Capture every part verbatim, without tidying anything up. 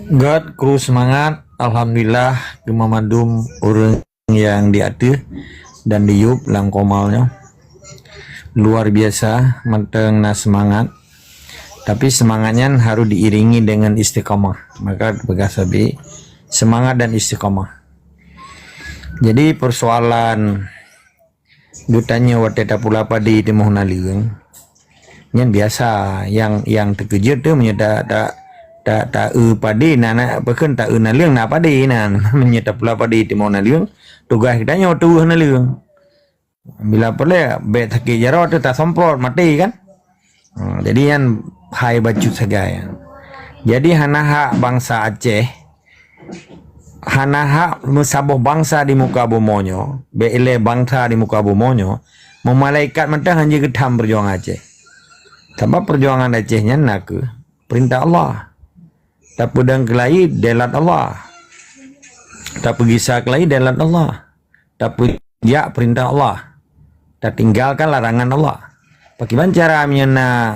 Göt kru seumangat, alhamdulillah, keu mandum ureuëng nyang di ateueh dan di yup lam koma nyoe. Luar biasa, mantong na seumangat. Tapi seumangat nyan harôh diiringi deungon istiqamah. Maka peugah sabe, seumangat dan istiqamah. Jadi, peusoalan geutanyoe watée tapula padi timoh naleueng, nyan biasa. Nyang, nyang teukeujot teuh meunyoe ta, ta, ta, taeu padi na, na, pakon taeu naleueng na padi na. Meunyoe tapula padi timoh naleueng, tugaih geutanyoe tuweuh naleueng. Bila peureulée bék sakét jaroe teuh tasemprot maté kan. Ha, jadi nyan hai bacut sagai. Jadi hana hak bansa Aceh, hana hak meusaboh bansa di muka bumoe nyoe, bék ilée bansa di muka bumoe nyoe, meumalaikat mantong hana jeuet geutham peujuangan Aceh. Sabab peujuangan Aceh nyan nakeuh peurintah Allah. Tapeudong keulayi delat Allah. Tapeugisa keulayi delat Allah. Tapeujak peurintah Allah. Tatinggalkan larangan Allah. Pakriban cara meunyoe na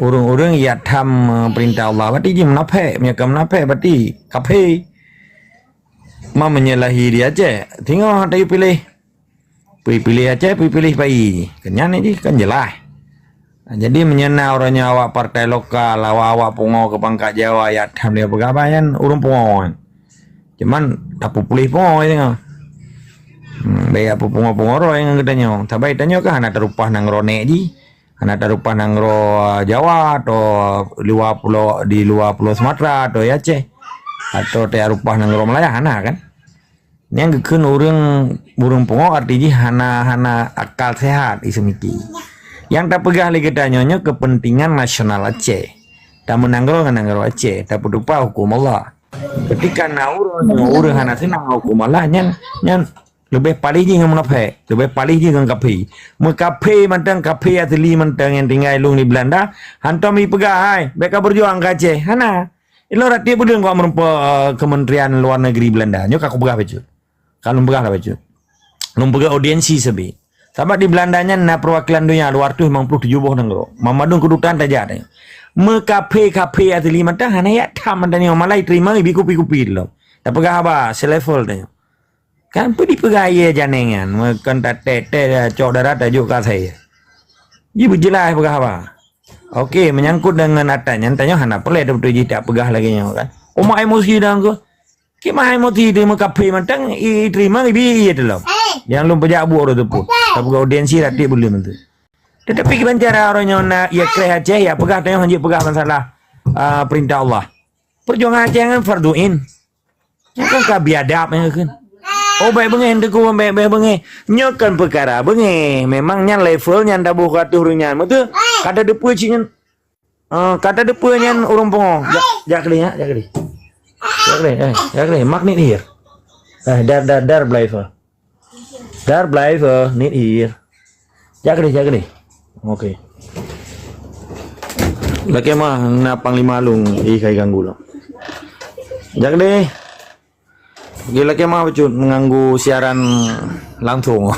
ureuëng-ureuëng jak tham, eh, peurintah Allah, berarti jih munafék. Meunyoe ka munafék, berarti kafé. Ma meunyoe lahé di Aceh, singoh tayue piléh. Pui piléh Aceh, pui piléh pai. Keunyan jih kan jeulaih. Jadi meunyoe na uroe nyoe awak partai lokal, awak-awak pungo keu pangkat Jawa, jak tham lé peugah bah nyan ureuëng pungo. Cuman tapeupuléh pungo singoh. Hmm, bék jak peupungo-pungo roh ngon geutanyoe. Sabai tanyoe kan hana tarupah nanggroe nèk jih. Hana tarupah nanggroe, ah, Jawa atau luwa pulo, di luwa pulo Sumatera atau di Aceh. Atau tarupah nanggroe Malaya, hana kan? Nyang geukheun ureuëng burung pungo arti jih hana, hana akal sehat, i seumiki. Nyang tapeugah lé geutanyoe nyoe keupeuntengan nasional Aceh. Tameunanggroe ngon nanggroe Aceh, tapeutupa huköm Allah. Ketika na ureuëng, ureuëng hana seunang huköm Allah nyan, nyan leubeh paléh jih ngon munafék, leubeh paléh jih ngon kafé. Meukafé mantong, kafé asli mantong nyang tinggai lôn di Belanda, hantom jipeugah, "Hai, bék ka beujuang keu Aceh." Hana. Ilôn rati peudeueng kok meureumpok, eh, Kementerian Luar Negeri Belanda. Nyoe ka kupeugah bacut. Ka lôn peugah lah bacut. Lôn peugah audiensi sabe. Sabab di Belanda nyan na peuwakilan donya dua ratus limong puluh tujoh boh nanggroe. Banmandum keudutaan tajak tanyoe. Meukafé-kafé asli mantong hana jak tham mantong nyoe, malah jiteurimong ibi kupi-kupi lom. Tapeugah haba selevel tanyoe. Kan peue dipeugah ie janeng nyan, meukon tatek-tek cok dara tajok keu asèe. Ji beujeulaih peugah haba. Oke, menyangkut dengan atan nyan, tanyoe hana peureulèe tabeutôi jih tapeugah lagèe nyoe kan. Umat emosi dah engko. Keu mah emosi teuh meukafé mantong, i, i teurimong ibi ie teuh lom. Nyang lôn peujak buet uroe teupeu. Tapeugah audiensi ratik buleuen teuh. Tetapi kiban cara uroe nyoe na ie kreh Aceh, ie peugah tanyoe hanjeuet peugah masalah, ah, peurintah Allah. Peujuangan Aceh nyan fardu ain. Nyan kan ka biadab nyan kan. Oh, bèk beungèh, Teungku, bèk, bèk beungèh. Nyoe kan peukara beungèh. Memang nyan level nyan taboh keu ateueh ureueng nyan. Beutôi? Ka tadeupeu cit nyan. Ah, ka tadeupeu nyan ureueng pungo. Jak, jak keudéh, jak, jak keudéh. Jak keudéh, eh, jak keudéh. Mak niet hier. Eh, daar, daar, daar blijven. Daar blijven, niet hier. Jak keudéh, jak keudéh. Oke. Lakèe meu'ah na Panglima Lueng, ih, ka iganggu lom. Jak keudéh. Oke, lakèe meu'ah bacut mengganggu siaran langsung.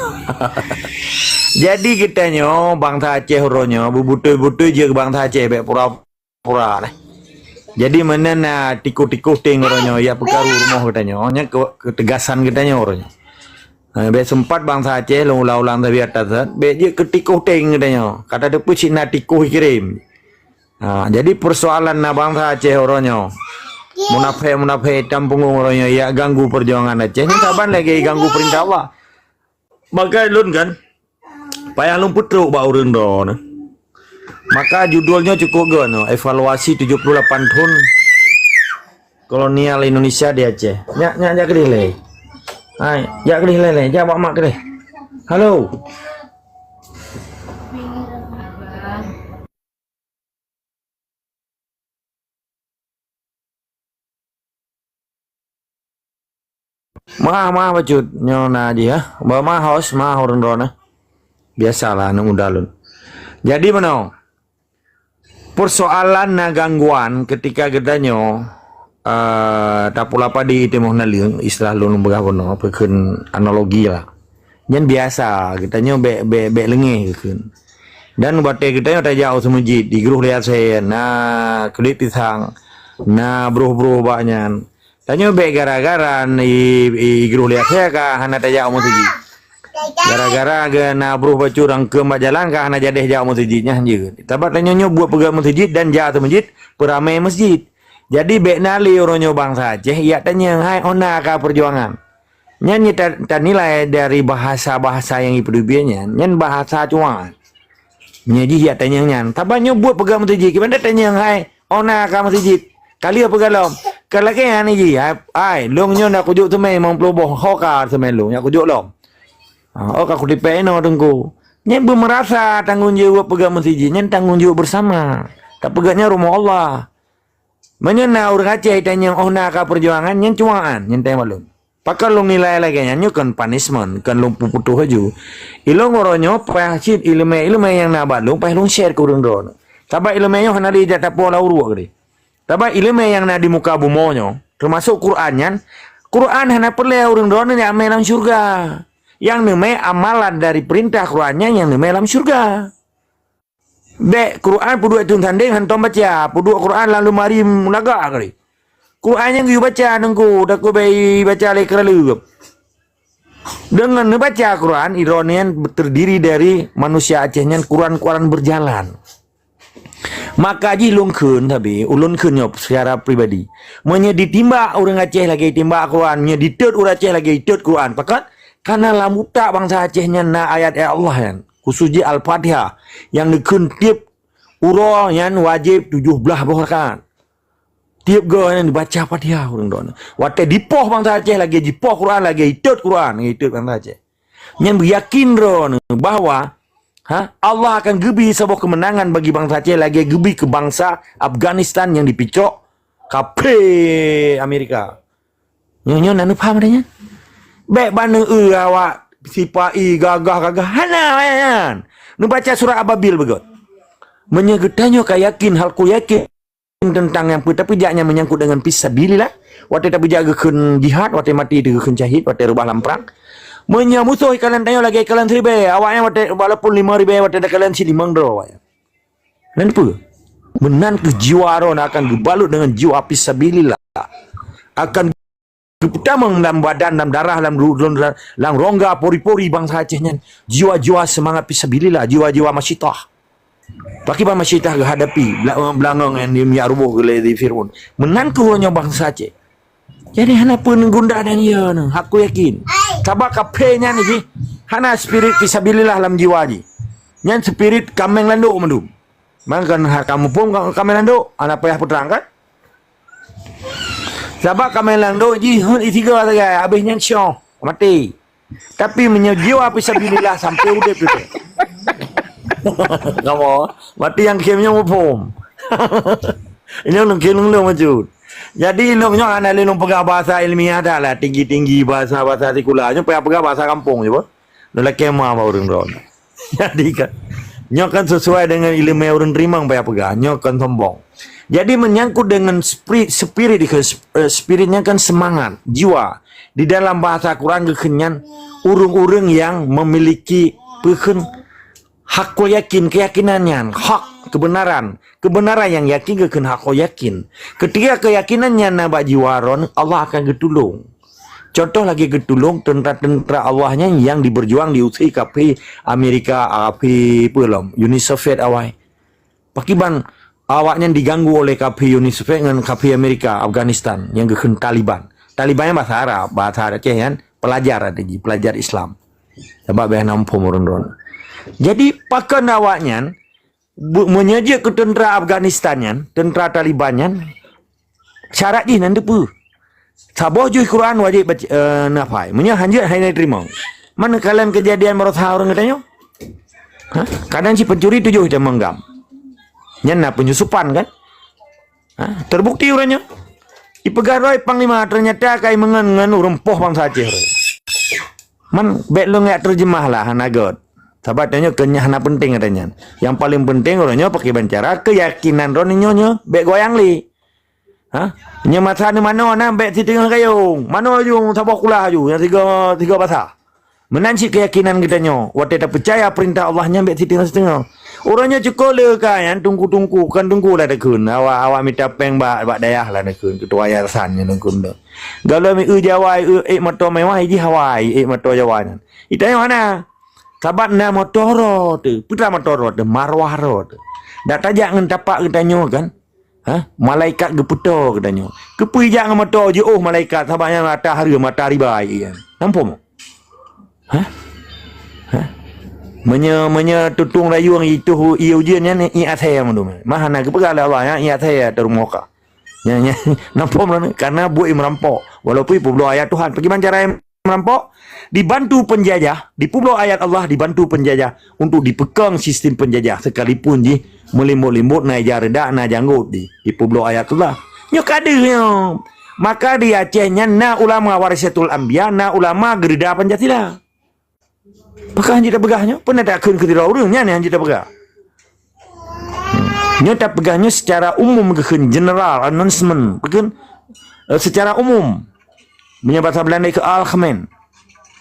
Jadi geutanyoe bansa Aceh uroe nyoe beubeutôi-beutôi jeuet keu bansa Aceh, bèk pura pura neh. Jadi meunan na tikoh-tikoh teng uroe nyoe, jak peukaru rumoh geutanyoe, nyan keu-, keutegasan geutanyoe uroe nyoe. Ha, bèk seumpat bansa Aceh lôn ulang-ulang sabe ata that, bèk jeuet keu tikoh teng geutanyoe. Ka tadeupeu cit na tikoh ikirém. Ha, jadi peusoalan na bansa Aceh uroe nyoe. Munafék-munafék itam punggong uroe nyoe jak ganggu peujuangan Aceh, nyan saban lagèe ganggu peurintah Allah. Bak lôn kan, payah lôn peutrok bak ureueng droeneuh. Maka judul nyoe cukup gèt nyoe, evaluasi tujuh puluh lapan thon kolonial Indonesia di Aceh. Nyak, nyak, jak keudéh lé. Hai, jak keudéh lé, lé. Jak bak mak keudéh. Halo. Meu'ah, meu'ah bacut nyoe na jih, ya. Ba meu'ah hos, meu'ah ureueng droeneuh. Biasalah aneuk muda lôn. Jadi meunoe, peusoalan na gangguan ketika geutanyoe, eh, tapula padi timoh naleueng, istilah lôn peugah bunoe, peukheun analogi lah. Nyan biasa, geutanyoe bèk, bèk, bèk leungeh geukheun. Dan watèe geutanyoe tajak u seumeujid, digruh lé asèe, na kulét pisang, Na broh-broh bak nyan. Tanyoe bèk gara-gara i, i, i groh lé akhé ka hana tajak u meuseujid. Gara-gara geu na broh bacut rangkeum bak jalan ka hana jadeh jak u meuseujid, nyan jeuet. Sabab tanyoe nyoe buet peugöt meuseujid dan jak ateueh meuseujid, peuramé meuseujid. Jadi bèk na lé uroe nyoe bansa Aceh jak tanyong, "Hai, 'oh na ka peujuangan?" Nyan nyang ta-, tanilai dari bahasa-bahasa nyang jipeuteubiet nyan, nyan bahasa cuang. Nyan jih jak tanyong nyan. Sabab nyoe buet peugöt meuseujid, kiban tanyong, "Hai, 'oh na ka meuseujid?" Ka lheueh peugah lom. Ka lagèe nyan jih, "Hai, hai, lôn nyoe na kujok seumè limong ploh boh, ho ka seumè lôn, nyak kujok lom. Ha, oh ka kutipèk inoe Teungku." Nyan beumeurasa tanggông jaweueb peugöt meuseujid, nyan tanggông jaweueb beusama. Tapeugöt nyan rumoh Allah. Meunyoe na ureueng Aceh tanyong, "Oh na ka peujuangan?" Nyan cuang, nyan tanyong bak lôn. Pakon lôn nilai lagèe nyan? Nyoe kon punishment, kon lôn peuputoh laju. Ilôn uroe nyoe paih cit ileumèe-ileumèe nyang na bak lôn paih lôn share keu ureueng droeneuh. Sabab ileumèe nyoe hana lé jak tapulang uroe keudéh. Sabab ileumèe nyang na di muka bumoe nyoe, teumasok Quran nyan, Quran hana peureulèe ureueng droeneuh nyang mè lam syeuruga. Nyang neumè amalan dari peurintah Quran nyan nyang neumè lam syeuruga. Bèk Quran peuduek ateueh sandéng hantom baca, peuduek Quran lam leumari meulagak kali. Quran nyang geuyue baca Teungku, takot bèk ibaca lé keuraleueb. Deungon neubaca Quran, droeneuh nyan teurdiri dari manusia Aceh nyan kuran-kuran beujalan. Maka jih lôn kheun, tapi ulôn kheun nyoe secara pribadi. Meunyoe ditimbak ureueng Aceh lagèe timbak Quran, meunyoe ditot ureueng Aceh lagèe itot Quran, pakon? Karena lam utak bansa Aceh nyan na ayat-ayat Allah nyan, khusus jih Al-Fatihah, nyang neukheun tiep uroe nyan wajéb tujoh blaih boh rakaat. Tiep goe nyan dibaca Fatihah ureueng droeneuh. Watèe dipoh bansa Aceh lagèe jipoh Quran, lagèe itot Quran, lagèe itot bansa Aceh. Nyan beuyakin droeneuh bahwa, ha, Allah akan geubri saboh keumeunangan bagi bansa Aceh lagèe geubri keu bansa Afghanistan nyang dipicok kafé Amerika. Nyoe, nyoe na neupaham ata nyan? Bèk ban neueu awak sipa-i gagah-gagah. Hana nyan. Neubaca surat Ababil beugöt. Meunyoe geutanyoe ka yakin, hal ku yakin teuntang nyang peue, tapi jak nyan meunyangkot deungon fisabilillah. Watèe tapeujak geukheun jihad, watèe maté teuh geukheun syahid, watèe reubah lam prang. Meunyoe musoh ikalon tanyoe lagèe ikalon siribèe, awaknyan watèe walaupun limong ribèe watèe takalon cit limong droe awaknyan. Nyan peue? Meunan keuh jiwa droeneuh akan geubalot deungon jiwa fisabilillah. Akan geupeutamong lam badan, lam darah, lam ru-, lam, lam rongga pori-pori bansa Aceh nyan. Jiwa-jiwa seumangat fisabilillah, jiwa-jiwa masyitah. Pakriban masyitah geuhadapi bela-, beulangöng nyang di minyak ruboh geulèe di Fir'aun. Meunan keuh uroe nyoe bansa Aceh. Jadi hana peue neugundah dan iya nyoe, hak ku yakin. Sabab kafé nyan jih hana spirit fisabilillah lam jiwa jih. Nyan spirit kaméng landok mandum. Mangkon hana kamuphom ka-, kaméng landok, hana payah peutrang kan? Sabab kaméng landok jih heuet isigo sagai, abéh nyan syoh, maté. Tapi meunyoe jiwa fisabilillah sampai udép tu. Kamoe, maté nyang khem nyoe muphom. Nyoe lôn khem lôn lôn maksud. Jadi, lôn nyoe hana lé lôn peugah bahasa ilmiah dah lah, tinggi-tinggi bahasa-bahasa sikula. Nyoe payah peugah bahasa kampung je, bah. Lôn lakèe ma bak ureueng droe. Jadi kan, nyoe kan sesuai dengan ileumèe ureueng teurimong payah peugah. Nyoe kan sombong. Jadi, menyangkut dengan spirit, spirit, eh, spirit nyan kan semangat, jiwa. Di dalam bahasa Quran geukheun nyan, ureueng-ureueng nyang memiliki peue kheun hakul yakin, keyakinan nyan, hak, kebenaran. Kebenaran nyang yakin geukheun hakul yakin. Ketika keyakinan nyan na bak jiwa droeneuh, Allah akan geutulông. Contoh lagèe geutulông teuntra-teuntra Allah nyan nyang diberjuang diusé kafé Amerika, kafé peue lom, Uni Soviet awai. Pakriban awaknyan diganggu oleh kafé Uni Soviet ngon kafé Amerika, Afghanistan, nyang geukheun Taliban. Taliban nyan bahasa Arab, bahasa Aceh nyan pelajar ada jih, pelajar Islam. Sabab bèk hana muphom ureueng droeneuh. Jadi, pakon awaknyan, bu-, meunyoe jeuet keu teuntra Afghanistan nyan, teuntra Taliban nyan, syarat jih nan teupeue. Saboh juz Quran wajéb bac-, eh, neuhafai. Meunyoe hanjeuet, hai na teurimong. Man neukalon keujadian baroesa ureueng geutanyoe? Ha? Kadang cit pencuri tujoh iteumong GAM. Nyan na penyusupan kan? Ha? Terbukti ureueng nyoe. Ipeugah droe panglima, ternyata ka imeungon ngon ureueng poh bansa Aceh. Man bèk lôn jak terjemah lah, hana göt. Sabab tanyoe keu nyan hana penting ata nyan. Nyang paleng penting ureueng nyoe pakriban cara keyakinan droeneuh nyoe, nyoe bèk goyang lé. Ha? Nyoe masa ni manoe na bèk siteungoh gayong. Manoe laju saboh kulah laju, nyang tiga, tiga basa. Meunan cit keyakinan geutanyoe, watèe tapeucaya peurintah Allah nyan bèk siteungoh-siteungoh. Ureuëng nyoe cukôp le ka nyan tungku-tungku, kon tungku lah takheun. Awak, awak mita péng bak, bak dayah lah takheun, keutua yayasan nyan takheun tu. Galo mi eu Jawa, eu ék moto mewah, iji Hawa, ék moto Jawa nyan. Itanyong hana. Sabat na moto roh tu. Peue teuma moto roh tu? Marwah roh tu. Dak tajak ngon tapak geutanyoe kan? Ha? Malaikat geupeutoe geutanyoe. Keupeue ijak ngon moto jiôh malaikat, sabat nyan mata hareuem, mata riba ié nyan. Nampak mo? Ha? Ha? Meunyoe, meunyoe tutong rayueng itoh ié ujeuen nyan, ié asèe mandum. Mah hana geupeugah lé Allah nyan, ié asèe ateueh rumoh ka. Nyan, nyan, nampak mo? Karena buet ié meurampok. Walaupun ipeubloe ayat Tuhan. Bagaimana cara merampok, dibantu penjajah, dipeubloe ayat Allah, dibantu penjajah untuk dipeukong sistem penjajah, sekalipun jih meulimbot-limbot na ija reudak, na janggot di, dipeubloe ayat Allah. Nyoe ka deuh nyoe. Maka di Aceh nyan na ulama warisatul anbiya, na ulama geureuda Pancasila. Pakon hanjeuet tapeugah nyoe? Peue na takheun keu sidroe ureuëng nyan nyang hanjeuet tapeugah. Nyoe tapeugah nyoe secara umum geukheun general announcement, geukheun, eh, secara umum. Meunyoe basa Belanda keu algemeen.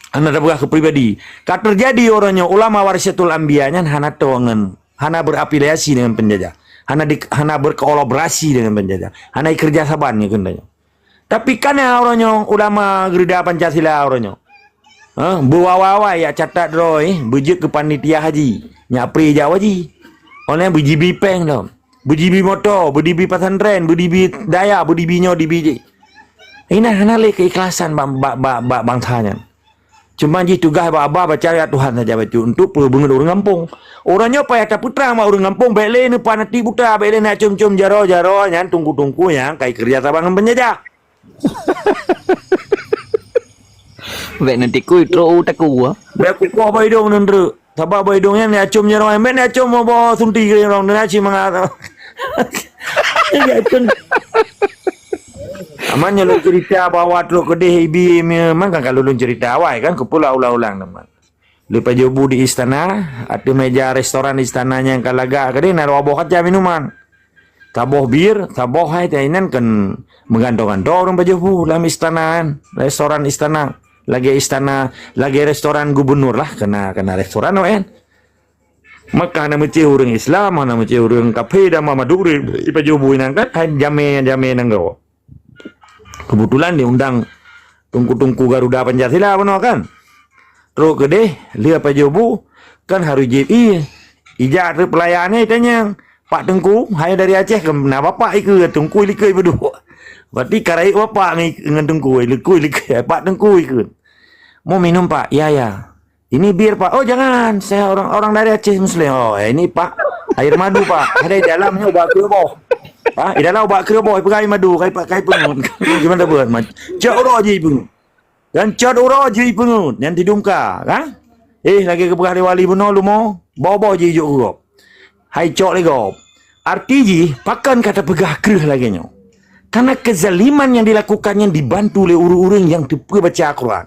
Hana tapeugah keu pribadi. Ka teujadi uroe nyoe ulama warisatul anbiya nyan hana toe ngon, hana berafiliasi dengan penjajah. Hana di, hana berkolaborasi dengan penjajah. Hana ikerja saban nyoe keunan nyoe. Tapi kana uroe nyoe ulama geureuda Pancasila uroe nyoe. Ha, beuawai-awai jak catat droe, beujeuet keu panitia haji. Nyak pri jak haji. Oleh beujibi péng dong. Beujibi moto, beudibi pesantren, beudibi daya, beudibi nyoe, dibi jih. Inan hana lé keikhlasan bak, bak, bak, bak bangsa nyan. Cuma jih tugaih bak haba baca ayat Tuhan saja bacut untuk peubeungeut ureuëng gampông. Uroe nyoe payah tapeutrang bak ureuëng gampông, bék lé neupanatik buta, bék lé na com-com jaroe-jaroe nyan tungku-tungku nyang kai keureuja saban ngon penjajah. Bék nanti kui trok u taku, ah. Bék kukoh bak idong neundreuk. Saban bak idong nyan ni acom jaroe, bék ni acom boh sunti keu rong, dan aci mangat. Aman nyoe lôn cerita bahwa trok keudeh ibi, memang kan kalau lôn cerita awai kan, keupeue lah ulang-ulang teuma. Lé pajoh bu di istana, ateueh meja restoran istana nyang ka lagak keudeh na dua boh kaca minuman. Saboh bir, saboh hai, inan kan meugantoe-gantoe ureuëng pajoh bu lam istana kan, restoran istana. Lagée istana, lagée restoran gubernur lah, kena, kena restoran awaknyan. Maka hana meucéh ureuëng Islam, hana meucéh ureuëng kafé dan Maduri, ipajoh bu inan kan, hai jamé, jamé nanggroe. Keubeutulan diundang tungku-tungku Garuda Pancasila bunoe kan. Trok keudeh, lheueh pajoh bu, kan harôh jieb ié. Ijak ateueh peulayan nyan itanyong, "Pak Teungku, hai dari Aceh keu na bapak ikeue, Teungku likot ipeuduk." Berarti ka rayeuk bapak ngon, ngon Teungku, likot, likot, "Pak Teungku ikeue." "Mau minum, Pak?" "Ya, ya." "Ini bir, Pak." "Oh, jangan, saya orang, orang dari Aceh Muslim." "Oh, ini, Pak, air madu, Pak. Ada di dalamnya ubat keureuboh." "Ha, di dalam ubat keureuboh, peugah air madu, kai, kai peungeut." Gimana buat, Mat? Cok uroe jih peungeut. Dan cot uroe jih peungeut, nyan tidum ka, kan? Eh, lagée geupeugah lé wali bunoe lumo, boh-boh jih jok keu gob. Hai cok lé gob. Arti jih, pakon ka tapeugah kreueh lagée nyoe? Karena kezaliman yang dilakukan nyan dibantu lé ureuëng-ureuëng nyang teupeu baca Al-Quran.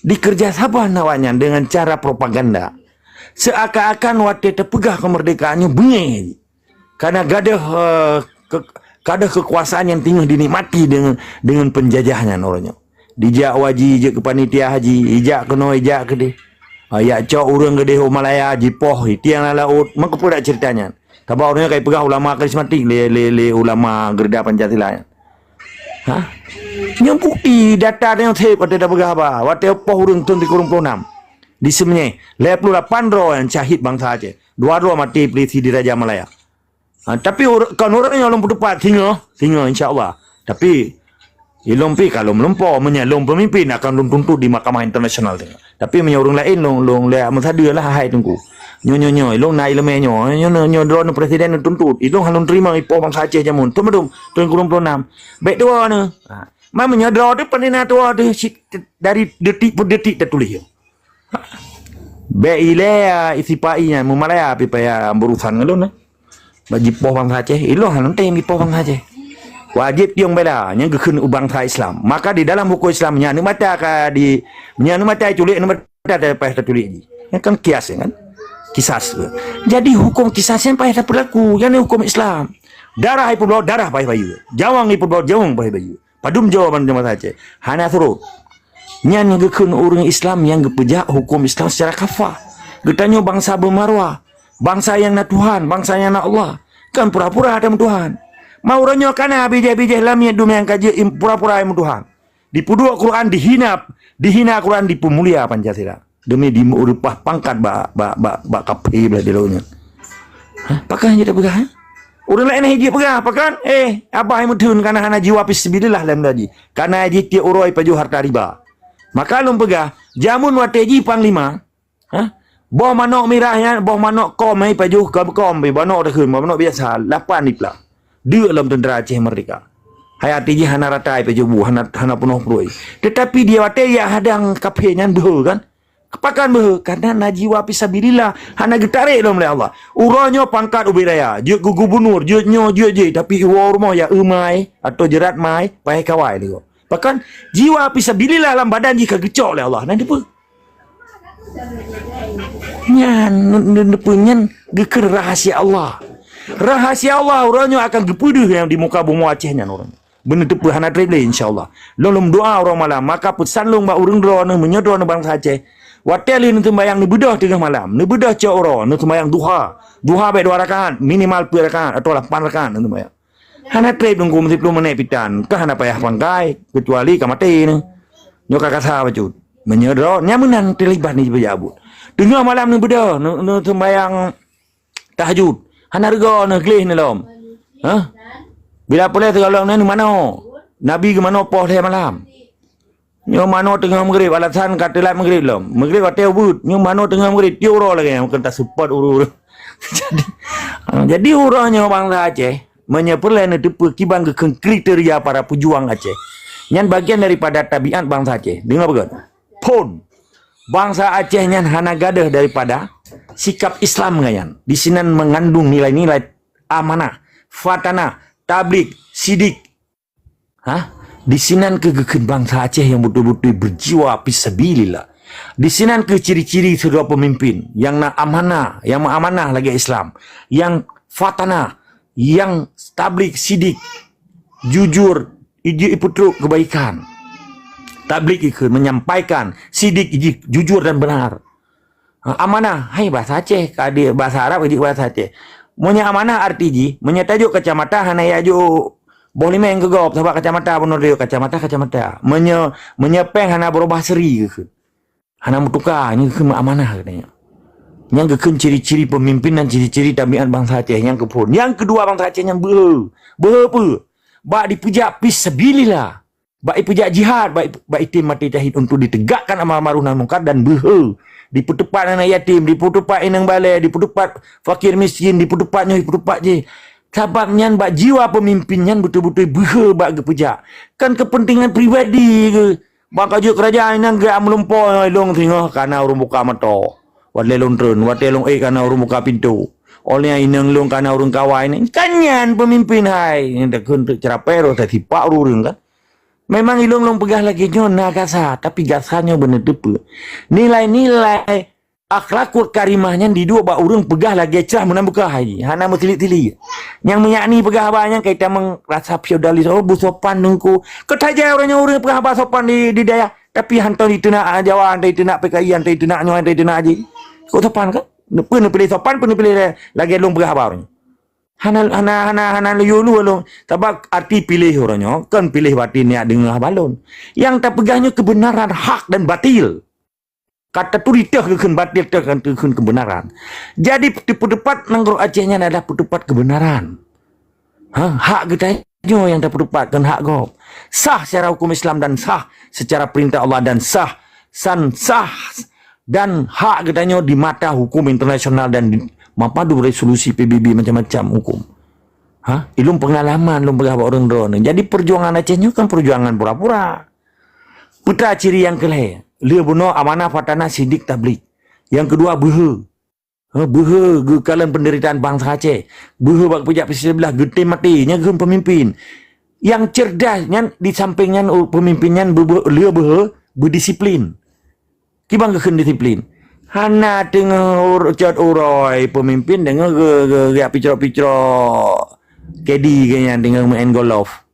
Dikeureuja saban awaknyan dengan cara propaganda. Seakan-akan watée tapeugah keumeurdekaan nyoe beungéh. Karena gadôh, eh, ke-, gadôh keukuasaan nyang teungoh dinikmati deungon, deungon peunjajah nyan uroe nyoe. Dijak u haji, jeuet keu panitia haji, ijak keunoe, ijak keudeh. Ah, jak cok ureuëng keudeh u Malaya, jipoh, itieng lam laôt. Meukeupeudak ceurita nyan? Sabab uroe nyoe ka ipeugah ulama karismatik lé, lé, lé ulama geureuda Pancasila nyan. Ha? Nyoe bukti data nyang sép watée tapeugah haba. Watée poh ureuëng thon sikureueng ploh nam. Di Seumenyéh, lhée ploh lapan droe nyang syahid bansa Aceh. Dua droe maté polisi di Raja Malaya. Ha, tapi ur-, kon ureuëng nyang lôn peuteupat singoh, singoh insya Allah. Tapi ilôn pi ka lôn meulumpo, meunyoe lôn peumimpin akan lôn tuntut di mahkamah internasional singoh. Tapi meunyoe ureuëng laén lôn, lôn lé meusadeue lah hai Teungku. Nyoe, nyoe, nyoe, ilôn na iéleumé nyoe, nyoe, nyoe, nyoe droeneuh presiden lôn tuntut. Ilôn han lôn teurimong ipoh bansa Aceh jameun. Teuma dum, thon sikureueng ploh nam. Bék tuwoe neuh. Ha. Ma meunyoe droe teuh peureuna tuwoe teuh cit dari detik per detik tatuléh. Bék ilée, ah, isipai nyan meumalaya pi payah berurusan ngon lôn, eh. Bak jipoh bansa Aceh, ilôn hana tem jipoh bansa Aceh. Wajéb tiong bela nyang geukheun u bansa Islam. Maka di dalam huköm Islam nyan aneuk mata ka di, nyan aneuk mata culik, aneuk mata payah tatulik ji. Nyan kan kias kan? Kisas. Jadi huköm kisas nyan payah tapeulaku, nyan huköm Islam. Darah ipeubloe, darah payah bayeue. Jawang ipeubloe, jawang payah bayeue. Padum jawaban bansa Aceh? Hana surot. Nyan geukheun ureuëng Islam nyang geupeujak huköm Islam secara kafah. Geutanyoe bansa beumarwah. Bansa nyang na Tuhan, bansa nyang na Allah. Kon pura-pura ada meutuhan. Ma uroe nyoe kana bijéh-bijéh lamiet dumeng ka jeuet im-, pura-pura meutuhan. Dipeuduek Quran dihina, dihina Quran dipeumulia Pancasila. Demi direupah pangkat bak, bak, bak, bak kaphé blah di laôt nyan. Hah? Pakon jeuet peugah, eh? Ureuëng laén hana jeuet peugah, pakon? Eh, abah meutheun kana hana jiwa fisabilillah lam daji. Kana jih tiep uroe pajoh harta riba. Maka lôn peugah, jameun watée jih panglima, hah? Boh manok mirah nyan, boh manok kom, eh, pajoh kom, kom, manok takheun, manok biasa, lapan dipla. Deuk lom tentara Aceh Merdeka. Hai até jih hana rata pajoh bu, hana, hana peunoh peurui. Tetapi di watée jak hadang kaphé nyan beuhe kan? Pakon beuhe? Karena na jiwa fisabilillah, hana geutarek lom lé Allah. Uroe nyoe pangkat ubit raya, jeuet keu gubunur, jeuet nyoe, jeuet jih, tapi uroe rumoh ya eumai atau jerat mai, paih kawai lé gob. Pakon jiwa fisabilillah lam badan jih ka geucok lé Allah. Nan dipeue? Nyan, nun, nun, dipeue nyan geukheun rahasia Allah. Rahasia Allah uroe nyoe akan geupeudeuh nyang di muka bumoe Aceh nyan uroe nyoe. Beuneuteupeu hana treb lé, insya Allah. Lôn lôn doa uroe malam, maka peusan lôn bak ureuëng droeneuh meunyoe droeneuh bansa Aceh. Watée lheueh neuseumbayang neubeudôh teungoh malam, neubeudôh cok uroe, neuseumbayang duha. Duha bék dua rakaat, minimal peuet rakaat atawa lapan rakaat neuseumbayang. Hana treb teungku meusiploh menit pitan, ka hana payah pangkai, keucuali ka maté neuh. Nyoe ka kasa bacut. Meunyoe droe, nyan meunan teulibat ni jipeujabut. Teungoh malam neubeudôh, neu-, neuseumbayang tahajud. Hana reugoe neuh gleh neulom. Hah? Bila puléh teuka lom nyan neumanoe. Nabi geumanoe poh lhée malam. Nyoe manoe teungoh meugrib, alasan ka teulat meugrib lom. Meugrib watée ubeut, nyoe manoe teungoh meugrib, tiep uroe lagée nyan, keu taseupôt ureuëng. Jadi, ha, jadi uroe nyoe bansa Aceh, meunyoe peureulée neuteupeue kiban geukheun kriteria para pejuang Aceh. Nyan bagian daripada tabiat bansa Aceh. Deungoe beugét. Phon. Bansa Aceh nyan hana gadôh daripada sikap Islam nyan. Di sinan mengandung nilai-nilai amanah, fatanah, tablig, sidik, Ha? Di sinan keuh geukheun bansa Aceh nyang beutôi-beutôi beujiwa fisabilillah. Di sinan keuh ciri-ciri sidroe peumimpin nyang na amanah, nyang meuamanah lagée Islam, nyang fatanah, nyang tablig sidik, jujur, iji ipeutrok keubaikan. Tablig ikheun menyampaikan, sidik iji jujur dan benar. Ha, amanah, hai bahasa Aceh, ka di bahasa Arab jeuet bahasa Aceh. Meunyoe amanah arti jih, meunyoe tajok kacamata hana jok boh limeng keu gob, sabab kacamata bunoe tajok kacamata, kacamata. Meunyoe, meunyoe péng hana beurubah seri geukheun. Hana meutuka, nyan geukheun amanah geutanyoe. Nyang geukheun ciri-ciri peumimpin dan ciri-ciri tabiat bansa Aceh nyang keuphon. Nyang keudua bansa Aceh nyang beuhe. Beuhe peue? Bak dipeujak fisabilillah. Bak ipeujak jihad, bak, bak item maté syahid untuk ditegakkan amar ma'ruf nahi mungkar dan beuhe. Dipeuteupat aneuk yatim, dipeuteupat inong balée, dipeuteupat fakir miskin, dipeuteupat nyoe, dipeuteupat jih. Sabab nyan bak jiwa peumimpin nyan beutôi-beutôi beuhe bak geupeujak. Kan keupeuntengan pribadi geuh. Bak ka jeuet keurajeuen nyan geuh meulumpoe ilong singoh kana ureuëng buka mata. Watée lôn treun, watée lôn ék kana ureuëng buka pintoe. Oleh inong lôn kana ureuëng kawai nyan. Kan nyan peumimpin hai. Nyang takheun treuk ceurapée roh tasipak ureuëng kan. Memang ilong lôn peugah lagée nyoe na gasa, tapi gasa nyoe beuneuteupeu. Nilai-nilai akhlakul karimah nyan diduek bak ureuëng peugah lagée cah meunan beukah hai, hana meusilik-silik. Nyang meuyakni peugah haba nyan kai tamong rasa feodalis, oh beusopan teungku. Keutajai ureuëng nyoe ureuëng peugah haba sopan di, di dayah, tapi hantom diteunak Jawa, hantom diteunak P K I, hantom diteunak nyoe, hantom diteunak jih. Kok sopan kan? Peue neupiléh sopan, peue neupiléh lagée lôn peugah haba ureuëng. Hana, hana, hana, hana liyue lu lôn. Sabab arti piléh uroe nyoe kon piléh batin jak deungoe haba lôn. Nyang tapeugah nyoe keubeunaran hak dan batil. Ka taturi teuh geukheun batil, teuh geukheun keubeunaran. Jadi peuteupat nanggroe Aceh nyan adalah peuteupat keubeunaran. Ha, hak geutanyoe nyang tapeuteupat kon hak gob. Sah secara hukum Islam dan sah secara perintah Allah dan sah san sah dan hak geutanyoe di mata hukum internasional dan di mapadu resolusi P B B macam-macam hukum. Ha? Ilong pengalaman lôn peugah bak ureuëng droeneuh. Jadi perjuangan Aceh nyoe kan perjuangan pura-pura. Peue ciri nyang keulhée, lheueh bunoe amanah fatanah sidik tablig. Nyang keudua beuhe. Ha, beuhe geukalon penderitaan bansa Aceh. Beuhe bak peujak fisabilillah geutem maté nyang geukheun peumimpin. Nyang cerdas nyan di samping nyan, oh, peumimpin nyan beu-, beu-, lheueh beuhe beudisiplin. Kiban geukheun disiplin. Hana teungoh ur-, cot uroe peumimpin deungoe ge-, ge-, geujak picrok-picrok kedi geuh nyan deungoe meu'en golf.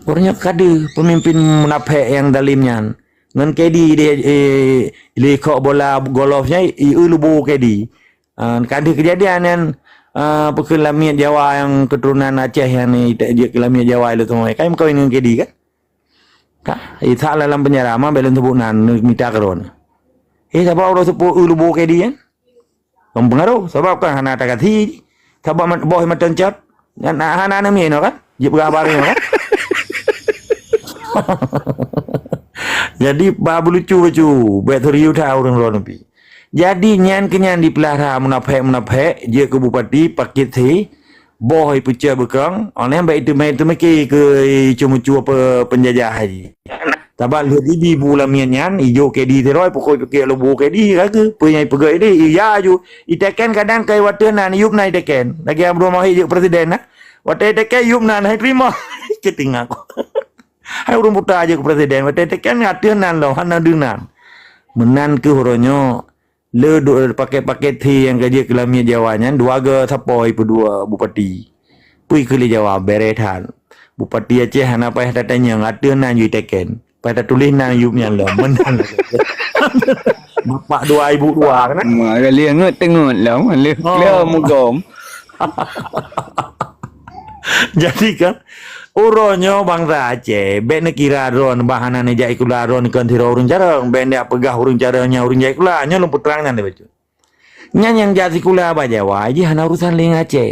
Ureuëng nyoe ka deuh peumimpin munafék nyang zalim nyan. Ngon kedi di, eh, likok bola golf nyan, i eu lubo kedi. Ah, ka deuh keujadian nyan, ah, peue kheun lamiet Jawa nyang keuturonan Aceh nyan ni, jeuet keu lamiet Jawa ilée teuma. Kan meukawen ngon K D kan? Ka, Ishak lam penjara, ma bèk lôn seubut nan, mita keudroe. Eh, sabab uroe seupôt eu lubô K D kan? Kan peungaroh, sabab kan hana tagasi. Sabab mat-, boh mantong cot. Kan hana aneuk miet nyoe kan? Jeuet peugah haba nyoe kan? Jadi, bah beulucu-lucu, bèk serius that ureueng droeneuh pih. Jadi, nyan keuh nyan dipeulara munafék-munafék, jeuet keu bupati, pakét thé, boh ipeucok beukong, óh lheueh nyan bèk iteumé-, teumiki keu icu-mucu apa peunjajah haji. Sabab lheueh jibi bu lamiet nyan, ijok K D sidroe, pukon pike lubô K D ka keuh. Peue nyang ipeugah ideh, iya ju. Iteken kadang kai watèe nan, yup nan iteken. Lagèe Abdul Wahid jeuet presiden na. Watèe iteken, yup nan, hai terima. Keutingak. Hai ureueng buta jeuet keu presiden, watèe iteken ateueh nan lom, hana deuh nan. Meunan keuh uroe nyoe, le duek pakét-pakét thé nyang ka jeuet keu lamiet Jawa nyan, dua go sapo ipeuduek bupati. Peue keu lé Jawa, bèrèh that. Bupati Aceh hana payah tatanyong, ateueh nan ju iteken. Payah tatuléh nan yup nyan lom, meunan. Bapak dua ibu dua, kan? Ma, ka lheueh ngeut teungeut lom, lheueh, oh, lheueh meugom. Jadi kan, uroe nyoe bansa Aceh, bèk neukira droeneuh bah hana neujak sikula droeneuh kon sidroe ureueng carông, bèk neujak peugah ureueng carông nyan ureueng jak sikula, nyoe lôn peutrang nyan lé bacut. Nyan nyang jak sikula bak Jawa, jih hana urusan lé ngon Aceh.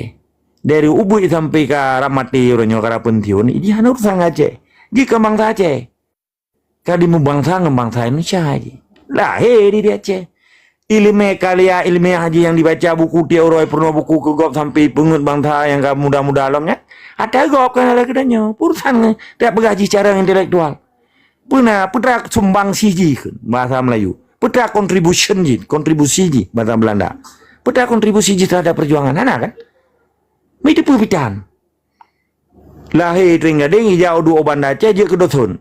Dari ubeut sampai ka rab maté uroe nyoe ka rab peunsiun, jih hana urusan ngon Aceh. Jih kon bansa Aceh. Ka jimeubangsa ngon bansa Indonesia jih. Lahé di, di Aceh. Ileumèe karya ilmiah jih nyang dibaca buku tiep uroe, peurunoe buku keu gob sampai peungeut bansa nyang ka muda-muda lom nyan. Ata gob ka lagèe geutanyoe. Urusan ngon, tak peugah jih carông intelektual. Peue na, peue teuma sumbangsi jih kheun bahasa Melayu. Peue teuma contribution jih, kontribusi jih bahasa Belanda. Peue teuma kontribusi jih terhadap perjuangan. Hana kan? Mi teupeu pitan. Lahé teuing gadeng, ijak u duek u Banda Aceh, jeuet keu dothon.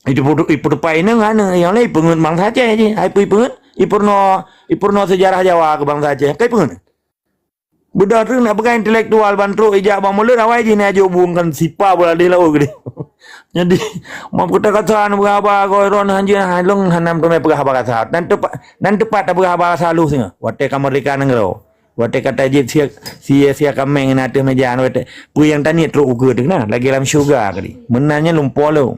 Itu pu-, ipeuteupat inong hana, nyang laén ipeungeut bansa Aceh jih. Hai peue ipeungeut? Ipeurunoe, ipeurunoe sejarah Jawa keu bansa Aceh. Ka ipeungeut? Beudôh treuk nak peugah intelektual ban trok ijak bak mulod awai jih neujok bu ngon sipa beuladeh laôt keudeh. Jadi, mak keuta kasa neupeugah haba keu droen hanjeuet, hai lôn hana meuteumé peugah haba kasa. Nan teupat, nan teupat tapeugah haba kasa lôn singoh. Watèe ka meurdeka nanggroe. Watèe ka tajép sie, sie, sie kaméng na ateueh meuja, watèe peue nyang taniet trok ukeue teuh na, lagèe lam syeuruga keudeh. Meunan nyan lumpoe lôn.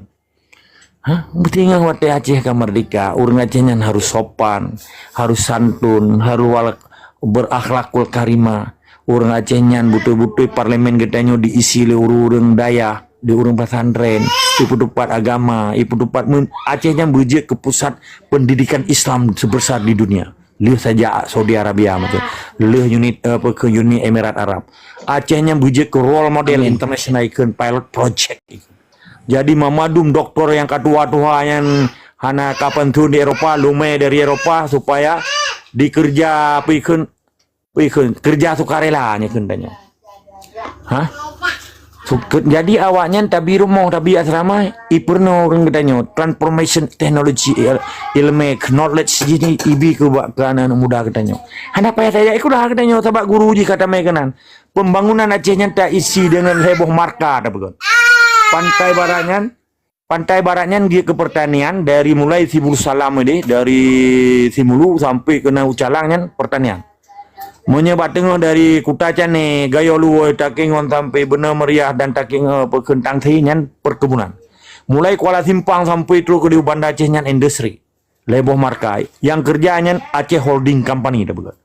Ha, meuteungoh watèe Aceh ka meurdeka, ureueng Aceh nyan harus sopan, harus santun, harus wal-, berakhlakul karimah. Ureueng Aceh nyan beutôi-beutôi parlemen geutanyoe diisi lé ureueng-ureueng dayah, lé ureueng pesantren, ipeuteupat agama, ipeuteupat men-, Aceh nyan beujeuet keu pusat pendidikan Islam teubesar di dunia. Lheueh saja Saudi Arabia meukeue, lheueh Uni, apa, keu Uni Emirat Arab. Aceh nyan beujeuet keu role model international, ikheun pilot project. Jadi, mamandum doktor nyang ka tuha-tuha nyan hana ka pensiun di Eropa, lumèe dari Eropa supaya dikeureuja, apa ikheun, apa ikheun, keureuja sukarela nyan kheun tanyoe. Ha? Su-, ke-, jadi awaknyan tabi rumoh, tabi asrama, ipeurunoe ureueng geutanyoe, transformation technology, il-, ilmèe, knowledge jih nyan ibi keu bak keu aneuk muda geutanyoe. Hana payah tajak sikula geutanyoe, sabab guru jih ka tamè keunan. Pembangunan Aceh nyan taisi deungon lhèe boh marka tapeugah. Pantai Barat nyan, Pantai Barat nyan jeuet keu pertanian, dari mulai Sibulsalam ideh, dari Simulu sampai keunan u Calang nyan pertanian. Meunyoe bak teungoh dari Kuta Canè, Gayo Luwoi, Takengon sampai Beunoe Meuriah dan Takengon, apa, Keuntang Thi nyan perkebunan. Mulai Kuala Simpang sampai trok keu di Banda Aceh nyan industri. Lhèe boh marka, nyang keureuja nyan Aceh Holding Company tapeugah.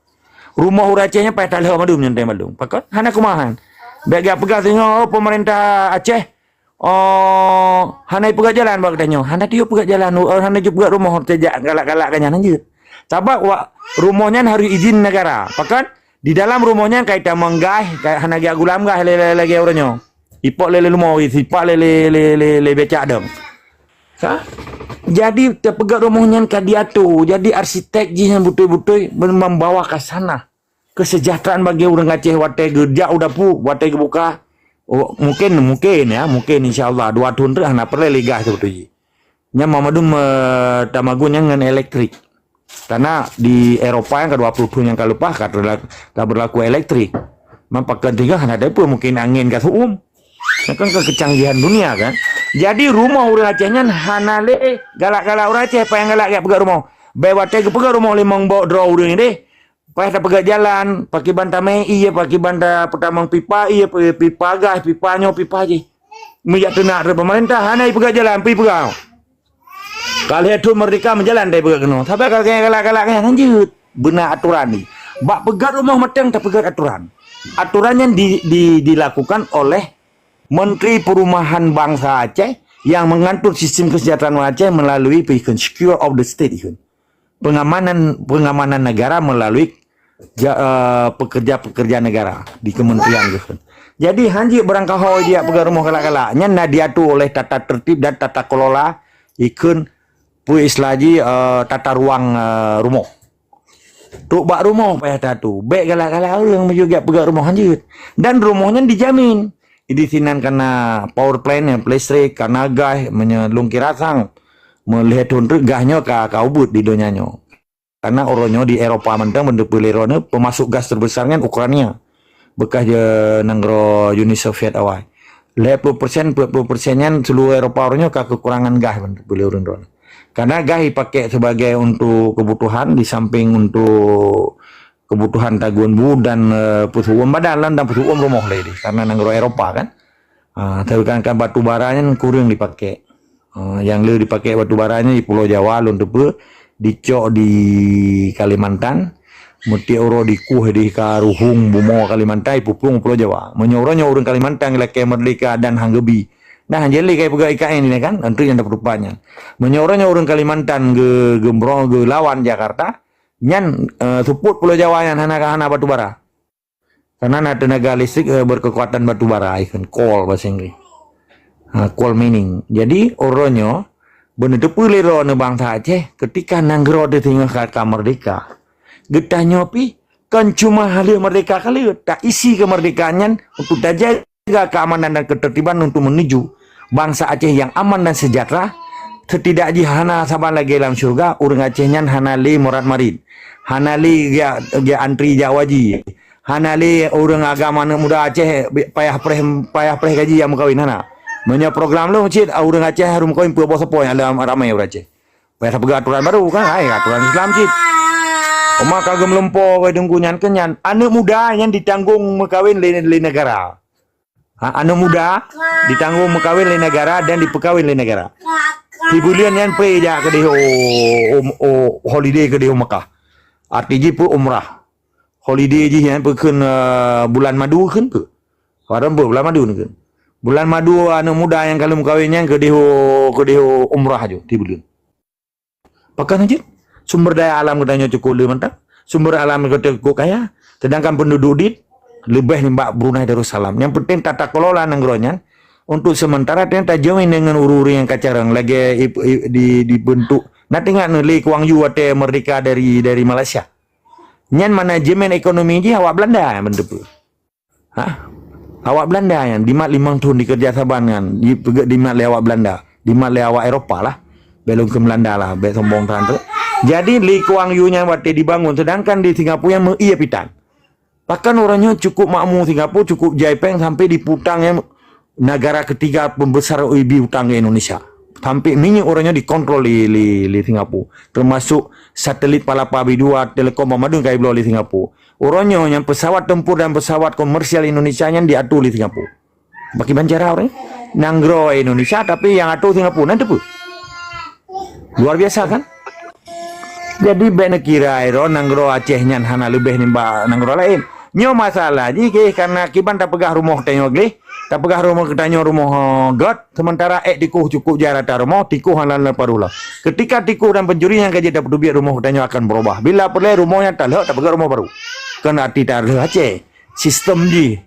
Rumoh ureueng Aceh nyan payah talheueh mandum nyan, tai mandum. Pakon? Hana keumahan. Bèk geupeugah singoh, oh, pemerintah Aceh, oh, hana ipeugöt jalan bak geutanyoe. Hana tiyôh peugöt jalan, oh, hana jeuet peugöt rumoh teuh jak galak-galak ka nyan, hanjeuet. Sabab wak rumoh nyan harôh izin negara. Pakon? Di dalam rumoh nyan ka itamong gas, ka hana geujak gulam gas lé, lé, lagèe uroe nyoe. Ipok lé, lé leumo, sipak lé, lé, lé, lé, lé becak dong. Ka? Jadi, teupeugöt rumoh nyan ka diatur. Jadi, arsitek jih nyan beutôi-beutôi mem-, membawa khasanah kesejahteraan bagi ureueng Aceh watèe geujak u dapu, watèe geubuka. Oh, mungkin, mungkin, ya, mungkin, insya Allah, dua thôn teuk hana peureulèe lé gas teuh beutôi jih. Nyan mandum, eh, tamagun nyan ngon elektrik. Karena di Eropa nyang ka dua puluh thôn nyang ka leupah ka terla-, ka berlaku elektrik. Man pakon tinggai hana teupeue mungkin angén ka seu-uem. Nyan kan keu kecanggihan dunia kan. Jadi rumoh ureueng Aceh nyan hana lé galak-galak ureueng Aceh, payah galak jak peugöt rumoh. Bèk watèe geupeugöt rumoh limong bok droe ureueng deh. Payah tapeugah jalan, pakiban tamè ie, pakiban tapeutamong pipa ie, pi-, pipa gas, pipa nyoe, pipa jih. Meujak teunak rot peumeurintah, hana ipeugah jalan, pi peugah. Ka lhèe thôn meurdeka meujalan dai peugah keunoe. Sabe ka galak-galak nyan hanjeuet. Beuna atoran ni. Bak peugöt rumoh mantong tapeugöt atoran. Atoran nyan di, di, dilakukan oleh Menteri Perumahan Bangsa Aceh yang mengatur sistem kesejahteraan Aceh melalui, pi kheun, secure of the state, pi kheun. Pengamanan, pengamanan negara melalui ja-, eh, pekerja-pekerja negara di kementerian, pi kheun. Jadi, hanjeuet barangkaho jijak peugöt rumoh galak-galak. Nyan na diatur oleh tata tertib dan tata kelola, pi kheun, peue istilah jih, eh, tata ruang, eh, rumoh. Trok bak rumoh payah tatu. Bèk galak-galak ureueng meujak peugöt rumoh hanjeuet. Dan rumoh nyan dijamin. Di sinan ka na power plant, listrik, ka na gas, meunyoe lôn kira sang, meulhèe thôn treuk gas nyoe ka, ka ubit di donya nyoe. Karena uroe nyoe di Eropa mantong, bak teupeu lé droeneuh, pemasok gas terbesar nyan Ukraina. Bekas je nanggroe Uni Soviet awai. Lhèe ploh persen, peuet ploh persen nyan seluruh Eropa uroe nyoe ka kekurangan gas, bak teupeu lé ureueng droeneuh. Karena gas dipakai sebagai untuk kebutuhan, di samping untuk kebutuhan tagun bu dan, eh, peusu'uem badan lah dan peusu'uem rumoh lé di. Karena nanggroe Eropa kan. Ah, tapi kan, kan batu bara nyan kureueng dipakai. Ah, nyang le dipakai batu bara nyan di Pulo Jawa lôn teupeu, dicok di Kalimantan, meutiek uroe dikueh di ka ruhueng bumoe Kalimantan, ipuplueng Pulo Jawa. Meunyoe uroe nyoe ureueng Kalimantan lakèe meurdeka dan han geubi. Nah, jadi ka ipeugah I K N ini kan, antre nyang dapat rupa nyan. Meunyoe uroe nyoe ureueng Kalimantan ge-, geumro-, geulawan Jakarta, nyan, eh, seupôt Pulo Jawa nyan hana, hana batu bara. Karena na teunaga listrik, eh, berkekuatan batu bara, ikheun coal bahasa Inggris. Ha, coal mining. Jadi, uroe nyoe, beuneuteupeue lé droeneuh bansa Aceh, ketika nanggroe teuh singoh ka, ka meurdeka. Geutanyoe pih, kon cuma haleue meurdeka ka lheueh, taisi keumeurdekaan nyan untuk tajaga keamanan dan ketertiban untuk menuju bansa Aceh yang aman dan sejahtera, setidak jih hana saban lagèe lam syeuruga, ureueng Aceh nyan hana lé murat marit, hana lé geujak, geujak antri jak waji, hana lé ureueng agam aneuk muda Aceh payah preh, payah preh gaji jak meukawen, hana. Meunyoe program lôn cit, ureueng Aceh harôh meukawen peuet boh sapo nyang le ramè ureueng Aceh. Payah tapeugah aturan baru kan, hai aturan Islam cit. Oma ka geumeulumpo keu teungku nyan keu nyan, aneuk muda nyan ditanggong meukawen lé, lé negara. Ha, aneuk muda ditanggong meukawen lé negara dan dipeukawen lé negara. Sibuleuen nyan peué jak keudeh, oh, oh, oh, holiday keudeh Mekah. Arti jih peue umrah. Holiday jih nyan peue kheun, eh, bulan madu kheun peue. Padahai peue bulan madu kheun. Bulan madu aneuk muda nyang ka lheueh meukawen nyan keudeh, keudeh umrah ju sibuleuen. Pakon jih? Sumber daya alam geutanyoe cukup le mantong. Sumber alam geutanyoe cukup kaya. Sedangkan penduduk dit leubeh nibak Brunei Darussalam. Yang penting tata kelola nanggroe nyan untuk sementara nyan tajamin deungon ureueng-ureueng nyang ka carông lagèe ip-, ip-, di, dibentuk. Na teuingat neuh Lee Kuan Yew watèe meurdeka dari, dari Malaysia. Nyan manajemen ekonomi jih awak Belanda nyang bentuk. Ha? Awak Belanda nyan dimat limong thôn dikeureuja saban nyan, dipeugèt dimat lé awak Belanda, dimat lé awak Eropa lah. Bèk lôn kheun Belanda lah, bèk sombong that tu. Jadi Lee Kuan Yew nyan watèe dibangun, sedangkan di Singapura nyan meu-ie pitan. Pakon uroe nyoe cukup makmu Singapura, cukup jai péng sampai dipeutang nyan negara ketiga pembesar ibi utang keu Indonesia. Sampai minyeuk uroe nyoe dikontrol lé, lé, lé Singapura. Termasuk satelit Palapa B dua, Telekom, banmandum ka jibloe lé Singapura. Uroe nyoe nyan pesawat tempur dan pesawat komersial Indonesia nyan diatur lé Singapura. Pakriban cara uroe nyoe? Nanggroe Indonesia tapi nyang atur Singapura, na teupeue? Luar biasa kan? Jadi bèk neukira droe nanggroe Aceh nyan hana leubeh nibak nanggroe laén. Nyoe masalah jih, geh, karena kiban tapeugah rumoh tanyoe gleh, tapeugah rumoh geutanyoe rumoh, eh, göt, sementara ék tikoh cukup jai rata rumoh, tikoh hana leupah rula. Ketika tikoh dan pencuri nyang ka jeuet tapeuteubiet, rumoh geutanyoe akan berubah. Bila peureulèe rumoh nyan talheueh, tapeugah rumoh baru. Kon arti talheueh Aceh. Sistem jih.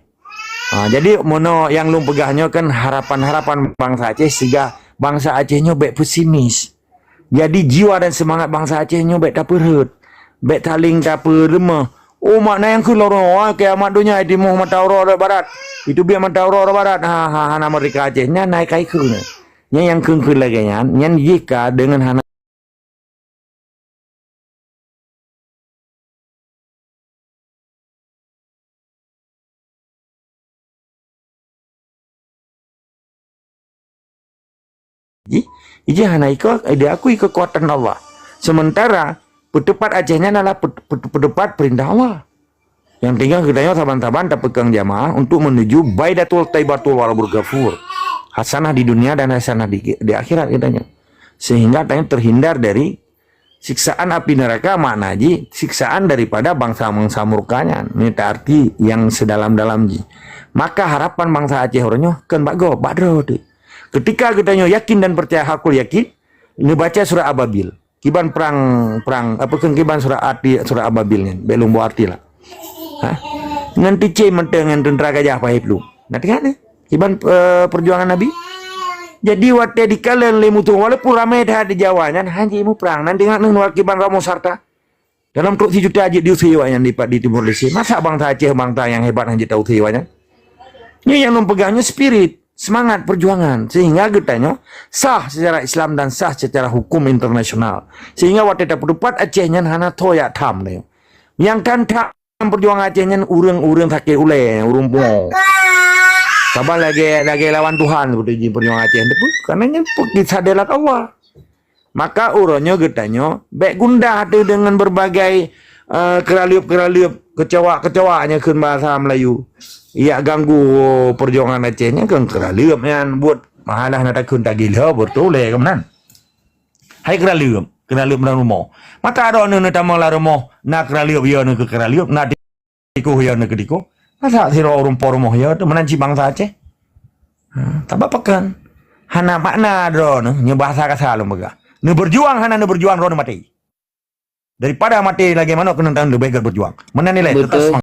Ha, jadi meunoe nyang lôn peugah nyoe kan harapan-harapan bansa Aceh, siga bansa Aceh nyoe bèk pesimis. Jadi jiwa dan semangat bansa Aceh nyoe bèk tapeurhot, bèk saléng tapeuleumah. Oh, makna nyang kheun lôn, oh, kiamat donya jitimoh mata uroe rot barat. Jiteubiet mata uroe rot barat. Ha, ha, hana meurdeka Aceh. Nyan hai kai kheun. Nyan nyang kheun-kheun lagèe nyan, nyan jih ka deungon hana Ji, ija hana iko, diakui kekuatan Allah. Sementara Peuteupat Aceh nyan adalah pet-, pet-, peuteupat peurintah Allah. Nyang tinggai geutanyoe saban-saban tapeukong jamaah untuk menuju Baidatul Thaibatul Warabul Ghafur. Hasanah di dunia dan hasanah di, di akhirat geutanyoe. Sehingga tanyoe terhindar dari siksaan api neraka, makna jih siksaan daripada bangsa-bangsa murka nyan. Ini arti yang sedalam-dalam jih. Maka harapan bangsa Aceh uroe nyoe kon bak gob, bak droe teuh. Ketika geutanyoe yakin dan percaya hakul yakin, neubaca surah Ababil. Kiban prang, prang, apa kheun kiban surah arti, surah Ababil nyan? Bèk lôn bôh arti lah. Ha? Ngon ticém mantong ngon teuntra gajah paih plueng. Na teuka nyoe? Kiban, eh, perjuangan Nabi. Jadi watèe dikalon lé musoh, walaupun ramé that di Jawa nyan, hana jimuprang. Nanti ingat nyoe kiban rumoh harta. Dalam trok sijuta jeuet diusé awak nyan di, di Timor Leste. Masa bangsa Aceh, bangsa nyang hebat hana jeuet tausé awak nyan? Nyoe nyang lôn peugah nyoe spirit, semangat perjuangan. Sehingga geutanyoe sah secara Islam dan sah secara hukum internasional. Sehingga watèe tapeuteupat Aceh nyan hana tho jak tham lé. Nyang kan tham perjuangan Aceh nyan ureueng-ureueng sakét ulèe, ureueng pungo. Saban lagèe, lagèe lawan Tuhan beutôi jih perjuangan Aceh nyan. Karena nyan peukisadelat Allah. Maka uroe nyoe geutanyoe bèk gundah teuh deungon berbagai, eh, keuraleueb-keuraleueb, keucawak-keucawak nyang kheun bahasa Melayu. Jak ganggu perjuangan Aceh nyan keu keuraleueb nyan buet mahalah na takheun tagila beutôi lé keunan. Hai keuraleueb, keuraleueb lam rumoh. Mata droeneuh neutamong lam rumoh, na keuraleueb ya neuh keu keuraleueb, na tikoh ya neuh keu tikoh. Masa sidroe ureueng po rumoh ya teuh meunan cit bangsa Aceh. Ha, sabab pakon? Hana makna droeneuh, nyoe bahasa kasa lôn peugah. Neubeurjuang hana neubeurjuang droeneuh maté. Daripada maté lagèe manok keuneuk tan leubeh gèt beurjuang. Meunan nilai. Betul. Tetap semangat.